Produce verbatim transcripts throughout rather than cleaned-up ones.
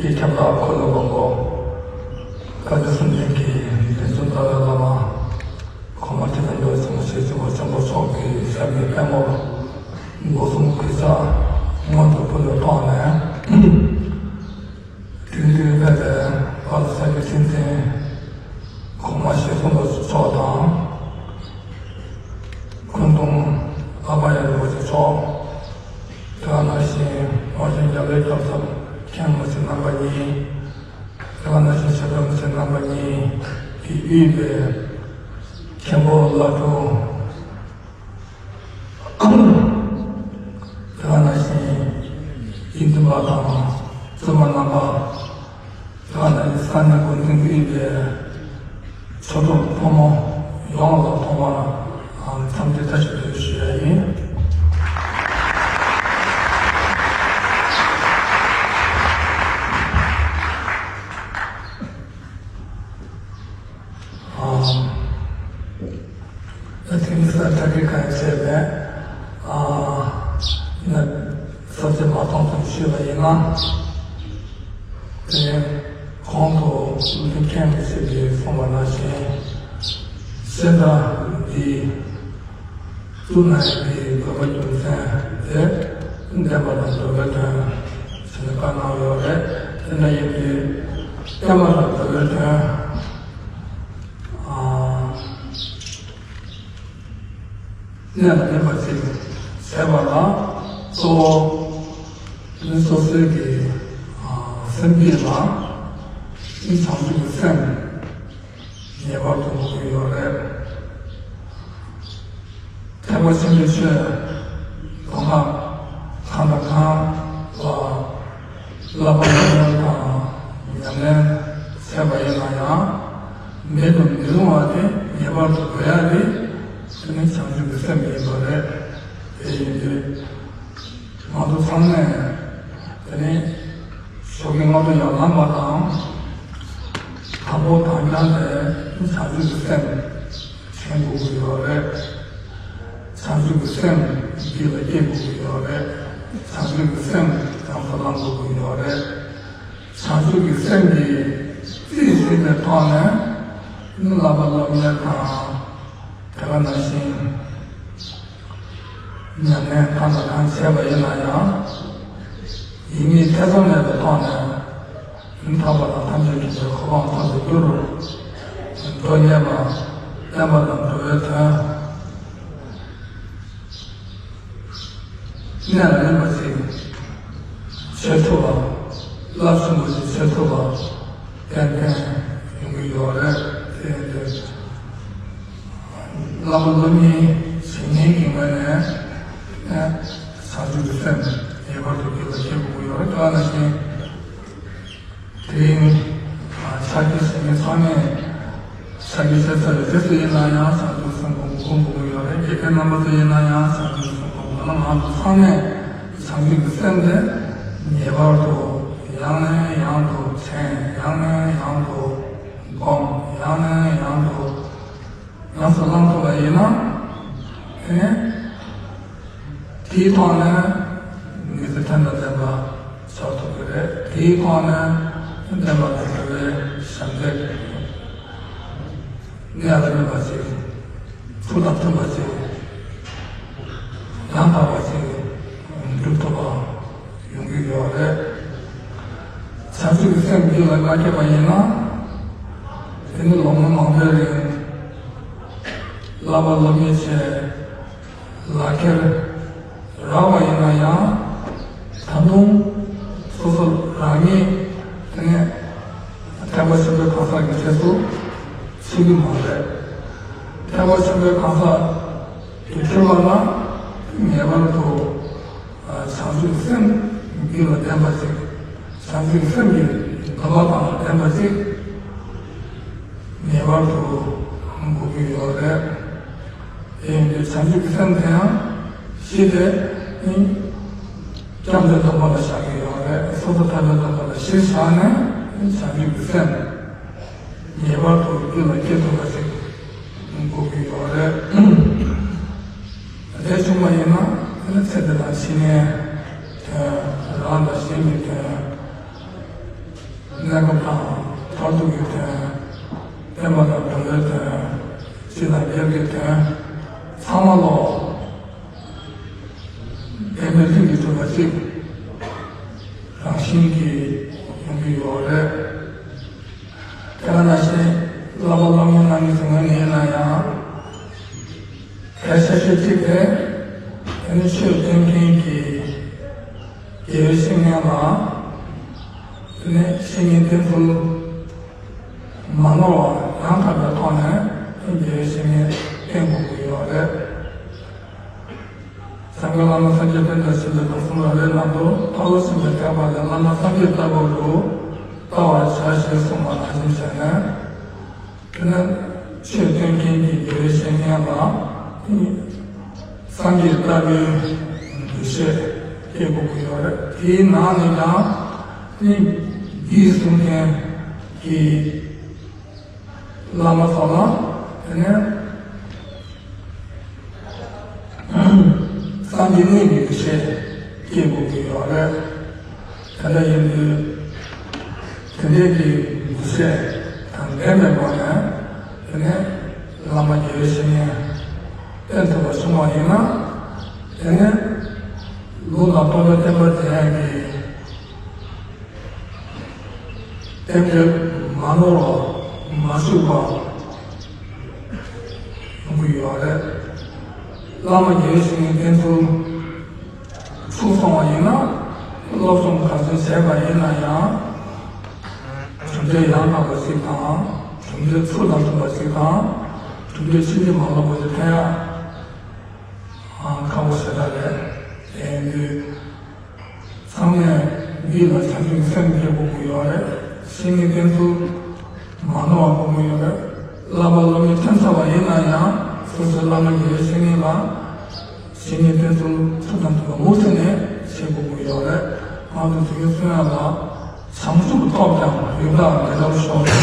ཀྱི་ཁྱབ་བདག་འཁོར་ལོ་སྒོམ་པ་བཀའ་བརྒྱུད་གསུམ་ལྡན་གྱི་བསྟན་འཛིན་ཏཱ་ལའི་བླ་མ་གོང་མ་ཁྲི་ཟུར་འདོད་ཆེན་ཞེ་བཙུན་པ་ཆེན་པོ་མཆོག་གི་ཞབས་ཀྱི་པད་མོར་སྒོ་གསུམ་གུས་ཕྱག་སྔོན་དུ་ཕུལ་བའི་ཐོག་ནས། དེང་དུས་ཕེབས་པའི་དཔལ་ས་སྐྱ་ཁྲི་འཛིན་གོང་མ་ཞེ་བཙུན་པ་མཆོག་དང་། སྐུ་གདུང་ཨ་བྷ་ཡ་རིན་པོ་ཆེ་མཆོག། དེ་ནང་བཞིན་ཨོ་རྒྱན་རྒྱལ་བའི་སྐྱབས་ཚབ་མཁན་མ་ཆེན་རྣམ་པ་གཉིས། དེ་ནང་བཞིན་ཞབས་དྲུང་མ་ཆེན་རྣམ་པ་གཉིས་ཀྱིས་དབུས་པའི་མཁན་པོ་བླ་སྤྲུལ། དེ་ནང་བཞིན་དགེ་འདུན་པ་དང་བཙུན་མ་རྣམ་པ། དེ་ནང་བཞིན་ས་གནས་འགོ་འཛིན་དབུས་པའི་ཆོས་གྲོགས་ཕོ་མོ་ཡོངས་ལ་ཐོག་མར་འཚམས་འདྲི་བཀྲ་ཤིས་བདེ་ལེགས་ཞུ་ཡ་ཡིན། ཨ། ད་ཐེངས་འདི་ལ་གྲ་སྒྲིག་གང་ཡང་བྱས་མེད། ཨ། ན། ས་བཅད་མ་གཏོང་ཙམ་ཞུས་པ་ཡིན་ན། དེ་གོང་དུ་བློ་མཐུན་མཁན་མི་སེར་གྱིས་གསུངས་པ་ནང་བཞིན། གསེར་རྟ་འདི་བཙུགས་གནང་ཡག་གི་དགོས་པ་རྒྱུ་མཚན་དེ་བདེན་པ་དང་འགྲོ་བའི་དོན་ཞེས་བཀའ་གནང་ཡོད་རེད། དེ་འདྲ་ཡིན་དུས་བདེན་པ་དང་འགྲོ་བའི་དོན། ཨ། གནད་ལ་ཕན་པ་ཅིག་བྱས་པ་ལ་གཙོ་བོ་ནི་སོ་སོའི་གི་ཨ་སེམས་རྒྱུད་ལ་ནི་བྱང་ཆུབ་ཀྱི་སེམས་ངེས་པར་དུ་དགོས་ཀྱི་ཡོད་རེད། ཐེག་པ་ཆེན་པོའི་ཆོས་མདོ་སྔགས་གང་དང་གང་ལ་བསླབ་པ་ལམ་སྟོན་དང་ཉམས་ལེན་བྱས་པ་ཡིན་ན་ཡང་མེད་དུ་མི་རུང་བ་དེ་ངེས་པར་དུ་དགོས་ཡ་དེ་དེ་ནི་བྱང་ཆུབ་ཀྱི་སེམས་ཡིན་པ་རེད། དེ་ཡིན་དུས་ང་ཚོ་ཚང་མས་དེ་ནི་ཞོགས་ཀྱི་སྔ་དྲོ་ཡར་ལངས་པ་དང་དང་པོ་དང་རྐྱང་དེ་བྱང་ཆུབ་ཀྱི་སེམས། དྲན་དགོས་ཀྱི་ཡོད་རེད། བྱང་ཆུབ་ཀྱི་སེམས་རྒྱུད་ལ་སྐྱེ་དགོས་ཀྱི་ཡོད་རེད། བྱང་ཆུབ་ཀྱི་སེམས་ཉམས་སུ་བླང་དགོས་ཀྱི་ཡོད་རེད། བྱང་ཆུབ་ཀྱི་སེམས་ཀྱིས་རྩིས་ཟིན་པའི་ཐོག་ནས་བསླབ་པ་སློབ་གཉེར་དང་། དེ་ག་ནང་བཞིན་ཉམས་ལེན་གང་དང་གང་བྱས་པ་ཡིན་ན་ཡང་། ཡིད་གཉིས་ཐེ་ཚོམ་མེད་པའི་ཐོག་ནས། ཐར་པ་དང་ཐམས་ཅད་མཁྱེན་པའི་གོ་འཕང་ཐོབ་པར་འགྱུར། མདོ་སྔགས་པ་བསྟན་པ་དང་འགྲོ་བའི་དོན། གནད་ལ་ལྷུན་པ་ཅིག་བྱེད་ཐུབ་པ། རླབས་ཆེན་པོ་ཅིག་བྱེད་ཐུབ་པ་ཏན་ཏན་ཡོང་གི་ཡོད་རེད། དེ་ཡིན་དུས། བསླབ་པ་སློབ་གཉེར་བྱེད་མཁན་གྱི་ངོས་ནས་བྱང་ཆུབ་ཀྱི་སེམས་ངེས་པར་དུ་རྒྱུད་ལ་སྐྱེ་དགོས་ཀྱི་ཡོད་རེད། དེ་ནང་བཞིན་དེ་རིང་ཕྱག་འཁྱེར་ཞུ་མཁན་ཚང་མས་ཕྱག་འཁྱེར་བྱས་ཚར་བའི་རྗེས་སུ་ཡིན་ན་ཡང་བྱང་ཆུབ་སེམས་སྒོམ་སྒོམ་དགོས་ཀྱི་ཡོད་རེད། དགེ་རྒན་རྣམ་པ་ཚོ་ཡིན་ན་ཡང་བྱང་ཆུབ་སེམས་སྒོམ་དགོས་ན། ང་ཚོ་ཚང་མས་བྱང་ཆུབ་ཀྱི་སེམས་དེ་ངེས་པར་དུ་ཡང་ནས་ཡང་དུ་དྲན། ཡང་ནས་ཡང་དུ་སྒོམ། ཡང་ནས་ཡང་དུ་ཉམས་སུ་བླང་ཐུབ་པ་ཡིན་ན། དེ་ནས་དེའི་ཐོག་ནས་ངེས་ཚིག་དོན་དང་ལྡན་པ་ཆགས་ཐུབ་ཀྱི་རེད། དེའི་ཐོག་ནས་བདེན་པ་དང་འབྲེལ་བའི་ཞབས་འདེགས་གནད་ལ་སྨིན་པ་ཞིག་ཐུགས་དང་མཐུན་པ་ཞིག་ཡང་དག་པ་ཞིག་འགྲུབ་ཐུབ་པ་ཡོང་གི་ཡོད་རེད། བྱང་ཆུབ་ཀྱི་སེམས་རྒྱུད་ལ་མ་སྐྱེས་པ་ཡིན་ན། དེ་ནི་ལོ་ངོ་མང་པོའི་རིང་བསླབ་པ་སློབ་གཉེར་བྱས། ལག་ཁྱེར་རག་པ་ཡིན་ན་ཡང་། ད་དུང་སོ་སོ་རང་ཉིད་དེ་ནས་ཐེག་པ་ཆེན་པོའི་གང་ཟག་གི་གྲས་སུ་ཚུད་ཀྱི་མ་རེད། ཐེག་པ་ཆེན་པོའི་གང་ཟག་ཏུ་གྱུར་པ་ལ་ངེས་པར་དུ་བྱང་ཆུབ་སེམས་རྒྱུད་ལ་ལྡན་པ་ཅིག་བྱང་ཆུབ་སེམས་ཀྱི་འདུན་པ་དང་ལྡན་པ་ཅིག་ངེས་པར་དུ་དགོས་ཀྱི་ཡོད་རེད། དེ་ཡིན་དུས་བྱང་ཆུབ་ཀྱི་སེམས་དེ་ཡང་གཞི་དེ་ནི་སྐྱབས་འགྲོའི་སྡོམ་པ་ལ་བཞག་གི་ཡོད་རེད། སོ་ཐར་པའི་སྡོམ་པ་ལ་གཞི་བཞག་ནས་བྱང་ཆུབ་ཀྱི་སེམས་ངེས་པར་དུ་རྒྱུད་ལ་སྐྱེ་ཐུབ་པ་ཞིག་དགོས་ཀྱི་ཡོད་རེད། དེ་བྱུང་བ་ཡིན་ན་དེ་ནི་ཚེ་འདི་དང་ཕྱི་མའི་དོན། རང་དང་གཞན་གྱི་དོན། བསྟན་པ་དང་སྒྲུབ་པའི་དོན། སྤྱི་དང་སྒེར་གྱི་དོན་ཚང་མ་ལོ། བདེན་པའི་ལྷུན་གྱིས་གྲུབ་པ་ཅིག་རང་བཞིན་གྱིས་ཡོང་གི་ཡོད་རེད། དེ་ག་ནང་བཞིན་བསླབ་པ་སློབ་གཉེར་གནང་མཁན་ཚོའི་ངོས་ནས་ཡིན་ན་ཡང་། གལ་ཆེ་ཤོས་གཅིག་དེ། དེ་ནི་ཆོས་སྟོན་མཁན་གྱི་དགེ་བའི་བཤེས་གཉེན་ལ། དེ་ནི་བཤེས་གཉེན་བསྟེན་ཚུལ་མ་ནོར་བ་ཡང་དག་པའི་ཐོག་ནས་དགེ་བའི་བཤེས་གཉེན་བསྟེན་དགོས་ཀྱི་ཡོད་རེད། སངས་རྒྱས་བླ་མ་སངས་རྒྱས་པཎ་ཆེན་ཞིག་ལ་གདུང་སེམས་རབ་རེས་གནང་དུ་མཐོལ་ལོ་གསུམ་པའི་ཐེག་པ་ལས་བླ་མ་སངས་རྒྱས་ལྟ་བུ་རུ་ལྟ་བར་བྱ་ཞེས་གསུངས་པ་ནང་བཞིན་བྱས་ནས། དེ་ནས་ཆོས་སྟོན་མཁན་གྱི་དགེ་བའི་བཤེས་གཉེན་ལ་སངས་རྒྱས་ལྟ་བུའི་འདུ་ཤེས་སྐྱེ་དགོས་ཀྱི་ཡོད་རེད། དེའི་ནང་ནས་ཀྱང་འདི་གསུང་མཁན་གྱི་བླ་མ་ཚོ་ལ་དེ་ནས་སངས་རྒྱས་གནས་ཀྱི་འདུ་ཤེས་སྐྱེ་དགོས་ཀྱི་ཡོད་རེད། དེ་འདྲ་ཡིན་དུས་དེ་འདྲའི་གི་འདུ་ཤེས་དང་ལྡན་པའི་སྒོ་ནས་དེ་ནས་བླ་མ་དགེ་བའི་བཤེས་གཉེན་བསྟེན་ཐུབ་པ་བྱུང་བ་ཡིན་ན། དེ་ནས་ལུང་དང་རྟོགས་པའི་བསྟན་པ་དེ་ཡང་གི་རྟེན་འབྲེལ་མ་ནོར་བ་མ་ཞུགས་པ་ཡོང་གི་ཡོད་རེད། བླ་མ་དགེ་བའི་བཤེས་གཉེན་བསྟེན་ཚུལ་ཚུགས་སོང་བ་ཡིན་ན། སློབ་སྦྱོང་ག་ཚོད་བྱས་པ་ཡིན་ན་ཡང་། གྲུབ་འབྲས་ཡང་དག་པ་ཞིག་དང་། གྲུབ་འབྲས་ཚུལ་དང་མཐུན་པ་ཞིག་དང་། གྲུབ་འབྲས་ཕྱིན་ཅི་མ་ལོག་པ་ཞིག་ཐོན་ཡ་ཁག་པོ་ཞེ་དྲག་རེད། དེ་ཡིན་དུས། ཚང་མས་འདི་ལ་བྱང་ཆུབ་སེམས་སྐྱེ་དགོས་ཀྱི་ཡོད་རེད། བཤེས་གཉེན་བསྟེན་ཚུལ་མ་ནོར་བ་དགོས་ཀྱི་ཡོད་རེད། བསླབ་པ་སློབ་གཉེར་ཐོན་ཚར་བ་ཡིན་ན་ཡང་སོ་སོའི་བླ་མ་དགེ་བའི་བཤེས་གཉེན་ལ་བཤེས་གཉེན་བསྟེན་ཚུལ་ཚུལ་དང་མཐུན་པ་མུ་མཐུད་ནས་བྱེད་དགོས་ཀྱི་ཡོད་རེད། ང་ཚོ་དུས་རྒྱུན་གསུང་ཡ་ལ། བྱང་ཆུབ་ཐོབ་ཀྱང་ཡུལ་བདག་མི་ལ་ཤོག་ཅེས་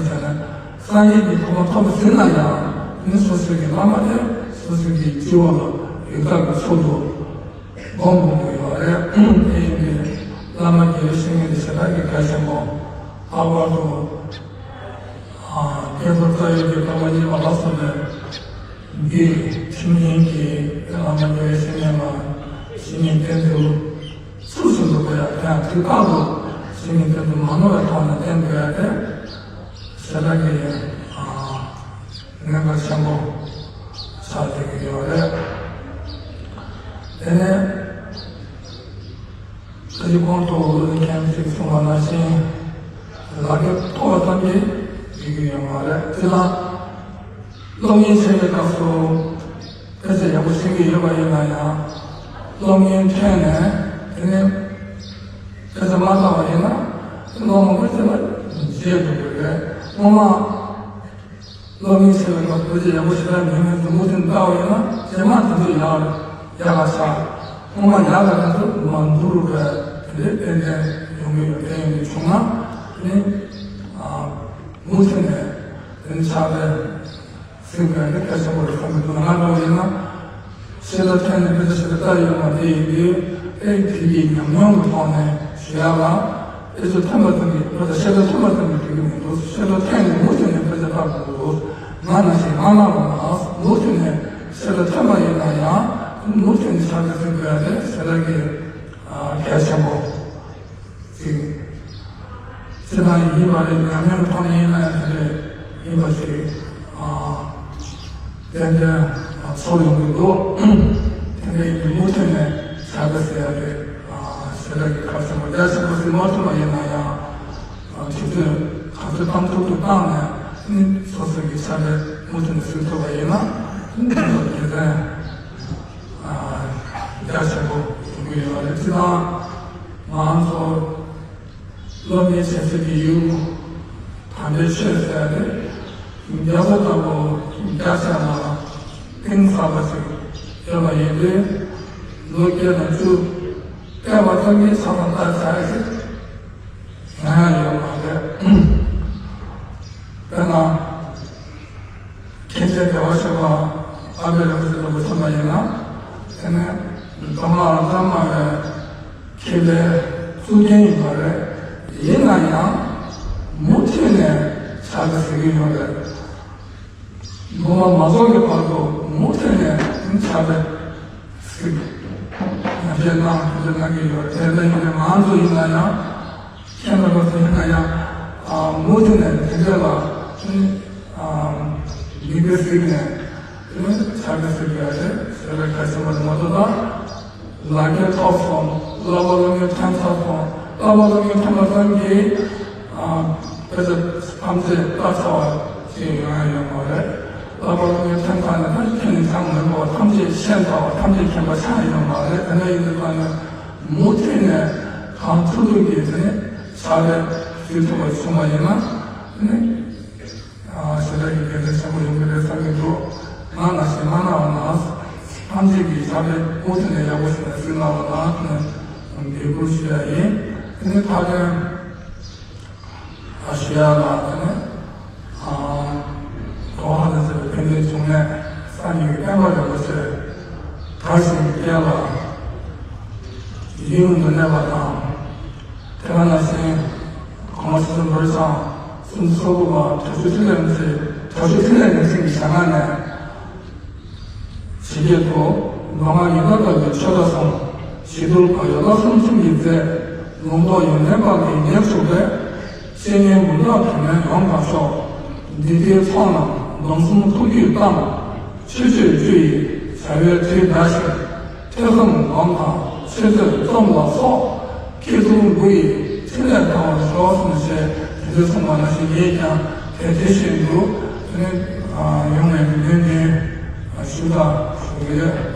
ཟེར་ནས། སངས་རྒྱས་ཀྱི་གོ་འཕང་ཐོབ་ཟིན་ན་ཡང་ནི་སོ་སོའི་གི་བླ་མ་དེ་སོ་སོའི་གི་སྤྱི་བོ་ལ་ཡུལ་བདག་གི་ཚུལ་དུ་སྒོམ་དགོས་ཀྱི་ཡོད་རེད། དེ་ཡིན་དུས་བླ་མ་དགེ་བའི་བཤེས་གཉེན་དེ་ཞེ་དྲག་གི་གལ་ཆེན་པོ། ལྷག་པར་དུ་ཨ་བསྐྱེད་རྫོགས་རྩ་བའི་གི་བསྟོད་པ་གཉིས་པ་ལ་སོགས་པའི་འདི་ཁྲིམས་ཡིན་གྱི་བླ་མ་དགེ་བའི་བཤེས་གཉེན་ལ་བཤེས་གཉེན་བསྟེན་ཚུལ་ཚུལ་བཞིན་དུ་དགོས་ཡ། དེ་ཡང་དུས་རྟག་ཏུ་བཤེས་གཉེན་བསྟེན་ཚུལ་མ་ནོར་བའི་ཐོག་ནས་བསྟེན་དགོས་ཡ་དེ་ཞེ་དྲག་གི་ཨ་གནད་འགག་ཆེན་པོ་ཆགས་བསྡད་ཀྱི་ཡོད་རེད། དེ་ནས་ད་ཅི་གོང་དུ་བློ་ལྡན་མཁན་ཞིག་གསུངས་པ་ནང་བཞིན་ལག་གི་ཐོག་ཙམ་གྱིས་འགྲིག་གི་ཡོད་མ་རེད། སྤྱིར་བཏང་སློབ་གཉེར་བྱེད་པའི་སྐབས་སུ་དཔེ་ཆ་ཡག་པོ་ཤེས་ཀྱི་ཡོད་པ་ཡིན་ན་ཡང་། སློབ་གཉེར་ཐོན་ནས་དེ་ནས་དཔེ་ཆ་མ་ལྟ་བ་ཡིན་ན་སློབ་མ་དཔེ་ཆ་ལ་བརྗེད་འགྲོ་གི་རེད། སྔོན་མ་སློབ་གཉེར་བྱེད་པའི་སྐབས་དཔེ་ཆ་ཡག་པོ་ཞེ་དྲག་མྱོང་མེད་དུ་མུ་མཐུད་ལྟ་བ་ཡིན་ན་རྗེས་མ་དེ་ཚོ་ཡག་ཡག་ག་ཆགས། སྔོན་མ་ཡག་ག་དེ་ཚོ་མར་འགྲོ་རུ་བས་དེ་འདྲའི་ཏན་ཏན་ཡོང་གི་ཡོད། དེ་ཡོང་གི་བྱུང་ན་དེ་ནི་ཨ་མུ་མཐུད་ནས་དེ་ནི་ཕྱག་ལས་ཟིན་དགོས་ཡ་དེ་གལ་ཆེན་པོ་རེད་བསམ་གྱི་འདུག་ང་འདྲ་བ་ཡིན་ན། ཤེས་རབ་ཐོན་ནས་དཔེ་ཆ་ཞིག་ལ་ལྟ་ཡོད་མ་དེ་ཡིན་དུས་ཨེ་དེ་གི་ཉམས་མྱོང་གི་ཐོག་ནས་ཞུ་ཡ་ལ། ཨེ་ཚོ་ཐོན་པ་ཙམ་གྱིས་དཔེ་ཆ་ཤེས་རབ་ཐོན་པ་ཙམ་གྱིས་འགྲིག་གི་མི་འདུག་ཤེས་རབ་ཐོན་ནས་མུ་མཐུད་ནས་དཔེ་ཆ་ལྟ་དགོས་འདུག་ང་ནང་བཞིན་ང་ནང་ལ་ང་མུ་མཐུད་ནས་ཤེས་རབ་ཐོན་པ་ཡིན་ན་ཡང་མུ་མཐུད་ནས་ཕྱག་ལས་གཟིགས་དགོས་ཡ་དེ་ཞེ་དྲག་གི་གལ་ཆེན་པོ་ཅིག་ཅི་ལྟར་ཡིན་པ་རེད། ཉམས་མྱོང་ཐོག་ནས་ཡིན་ན་ཡང་དེ་འདྲ་ཡིན་པ་ཞིག་ཨ་ཏན་ཏན་ཚོར་ཡོང་གི་འདུག་དེ་འདྲ་ཡིན་དུས་མུ་མཐུད་ནས་བྱ་དགའ་ཟེར་ཡ་རེད། ཨ་ཞེ་དྲག་གི་ཁ་ཆེན་པོ་རྒྱ་ཆེན་པོ་ཟིན་མ་ཐུབ་པ་ཡིན་ན་ཡང་། ཨ་དུས་ཚོད་ག་ཚོད་བཏང་ཐུབ་ཐུབ་བཏང་ནས་ནི་སོ་སོ་གི་ཕྱག་ལས་མུ་མཐུད་ནས་གཟིགས་ཐུབ་པ་ཡིན་ན་དེ་ཚོ་དགེ་མཚན་ཨ་རྒྱ་ཆེན་པོ་ཡོང་གི་ཡོད་རེད། སྤྱིར་བཏང་ང་ཚོ་སློབ་གཉེར་བྱེད་སའི་གི་ཡུལ་དམ་པའི་ཆོས་ཟེར་ཡ་དེ་རྒྱ་མཚོ་ལྟ་བུ་རྒྱ་ཆེ་ལ་གཏིང་ཟབ་པ་ཞིག་ཡོད་པ་ཡིན་དུས། ལོ་བརྒྱད་དང་བཅུ་བལྟས་པ་ཙམ་གྱིས་ཆ་ཚང་ལྟ་བྱ་ཡ་ཞིག་ང་ཡང་ཡོད་མ་རེད། དཔེར་ན། མཁན་ཆེན་བདེ་བར་གཤེགས་པ་ཨ་པད་རིན་པོ་ཆེ་ལྟ་བུ་མཚོན་པ་ཡིན་ན། དེ་ནི་གདམས་ངག་རབ་འབྱམས་སྨྲ་བའི་ཁེ་ལས་གཙུག་རྒྱན་ཡིན་པ་རེད། ཡིན་ན་ཡང་མུ་མཐུད་ནས་ ཕྱག་དཔེ་གཟིགས་ཀྱི་ཡོད་རེད། འདུལ་བ་མ་རྫོགས་ཀྱི་བར་དུ་མུ་མཐུད་ནས་ཕྱག་དཔེ་གཟིགས། ཉམས་བཞེས་གནང་། ཐུགས་རྗེ་གནང་གི་ཡོད་རེད། དེ་འདྲ་ཡིན་ན་ང་ཚོ་ཡིན་ན་ཡང་། མཁན་རྣམ་པ་ཚོ་ཡིན་ན་ཡང་། ཨ། མུ་མཐུད་ནས་དེ་འདྲ་ལ་ནི། ཨ། མིག་དཔེ་གཟིགས་ནས་ནི་ཕྱག་དཔེ་གཟིགས་ཡ་རེད་ཟེར་བའི་ཁ་ཆེན་པོ་རེད་མ་གཏོགས། ད་ལག་འཁྱེར་ཐོབ་སོང་། བསླབ་པ་སློབ་གཉེར་ཐོན་ཚར་སོང་། བསླབ་པ་སློབ་གཉེར་ཐོན་པ་ཙམ་གྱིས། ཨ། དཔེ་ཆ་ཐམས་ཅད་ལྟ་ཚར་བ་ཅིག་ཡོང་ཡ་ཡོད་མ་རེད། བསླབ་པ་སློབ་གཉེར་ཐོན་ཚར་ནས་ད་ཁྱོན་ནས་ཚང་མ་མེད་པ་ཐམས་ཅད་ཤེས་ཚར་བ་ཐམས་ཅད་མཁྱེན་པ་ཆགས་ཡོད་མ་རེད། དེ་འདྲ་ཡིན་དུས་ཙང་ནས་མུ་མཐུད་ནས་གང་ཐུབ་ཐུབ་ཀྱིས་དེ་ནས་ཕྱག་ལས་ཞུ་ཐུབ་པ་བྱུང་བ་ཡིན་ན་དེ་ནས། ཨ། ཞེ་དྲག་གི་དགེ་མཚན་ཆེན་པོ་ཡོང་གི་རེད་བསམ་གྱི་འདུག་ང་ནང་བཞིན་མ་གནང་བ་ན། ཐམས་ཅད་ཀྱིས་ཕྱག་དཔེ་མུ་མཐུད་ནས་ཡག་པོ་ཞིག་ནས་གཟིགས་གནང་བ་ན་ནས་འབོད་སྐུལ་ཞུ་ཡ་ཡིན། དེ་ནས་ཕ་རྒན་ཨ་ཞུ་ཡ་ལ་དེ་ནས། ཨ། གྲོགས་ཧ་ལས་ཟེར་བའི་ཕན་བདེའི་འབྱུང་གནས་སངས་རྒྱས་ཀྱི་བསྟན་པ་རིན་པོ་ཆེ་དར་ཞིང་རྒྱས་ལ་ཡུན་རིང་དུ་གནས་པ་དང་། དེ་ག་ནང་བཞིན་གོང་མ་ཆེ་ཚང་བོད་རང་སུམ་ཅུ་སོ་དགུ་པ་དྲག་ཤོས་འཕྲིན་ལས་རིག་འཛིན། དྲག་ཤོས་འཕྲིན་ལས་རིག་འཛིན་གྱི་ཞལ་སྔ་ནས། ཇི་སྐད་དུ། མདོ་སྔགས་ཉི་ཟླ་ལྟ་བུའི་ཆོས་བདག་གསུམ། ཞི་དུལ་བག་ཡོད་ལྷག་བསམ་གསུམ་གྱི་རྩལ། ལུང་རྟོགས་ཡོན་ཏན་དཔག་མེད་ཉེར་བཞུགས་པའི། བཤེས་གཉེན་མུ་སྟེགས་དུ་མས་ཡོངས་གང་ཤོག་འདི་ལྟའི་ཚོགས་རྣམས་སྡོམ་གསུམ་ཐུགས་རྒྱུད་གཏམས། ཆོས་སྤྱོད་བཅུ་ཡི་བྱ་བའི་དུས་འདའ་ཞིང་། ཐོས་བསམ་སྒོམ་དང་ཆོས་སྤྱོད་རྩོམ་ལ་སོགས། མཁས་གྲུབ་དགུ་ཡི་ཕྲིན་ལས་དར་བར་ཤོག་གསུངས་ཞེས་དེ་ཚོ་གསུངས་པ་ནང་བཞིན་ངས་ཀྱང་དེ་དེ་བཞིན་དུ་དེ་ནས་ཡོང་བའི་ལུས་རྟེན་འདི་ཞུ་དང་ཞུ་གི་ཡོད།